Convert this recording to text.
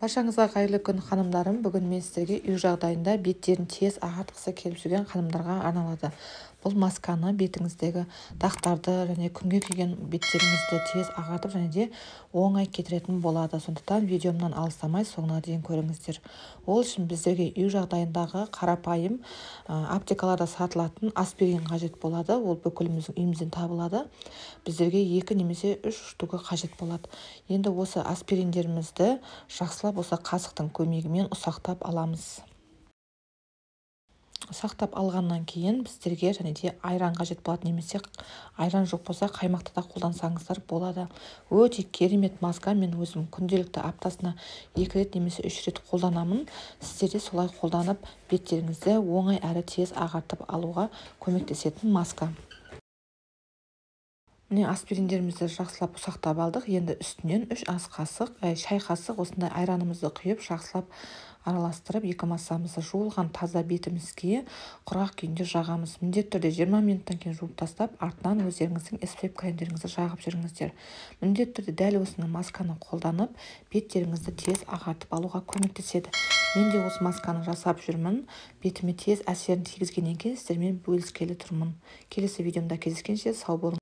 Баршаңызға қайырлы күн, ханымдарым! Бүгін мен сіздерге үй жағдайында беттерін тез ағартқысы келіп жүрген ханымдарға арналады. Бұл масканы бетіңіздегі дақтарды және күнге күйген беттеріңізді тез ағартып және де оңай кетіретін болады. Сондықтан видеомнан алыстамай, соңына дейін көріңіздер. Ол үшін біздерге үй жағдайындағы қарапайым, аптекаларда сатылатын аспирин қажет болады. Ол бүкіліміздің үйімізден табылады. Біздерге 2 немесе 3 штука қажет болады. Енді осы аспириндерімізді жақсылап осы қасықтың көмегімен ұсақтап аламыз. Ұсақтап алғаннан кейін біздерге және де айран қажет болады, немесе айран жоқ болса, қаймақты да қолдансаңыздар болады. Өте керемет маска. Мен өзім күнделікті аптасына 2 рет немесе 3 рет қолданамын. Сіздер де солай қолданып, беттеріңізді оңай әрі тез ағартып алуға көмектесетін маска. Міне, аспириндерімізді жақсылап ұсақтап алдық. Енді үстінен 3 ас қасық, шай қасық осындай айранымызды құйып, жақсылап араластырып, екі массамызды жуылған таза бетімізге құрғақ күйінде жағамыз. Міндетті түрде 20 минуттан кейін жуып тастап, артынан өздеріңіздің SPF кремдеріңізді жағып жүріңіздер. Міндетті түрде дәл осыны масканы қолданып, беттеріңізді тез ағартып алуға көмектеседі. Мен де осы масканы жасап жүрмін. Бетіме тез әсерін тигізгеннен кейін сіздермен бөліскелі тұрмын. Келесі видеомда кездескенше сау болыңыз.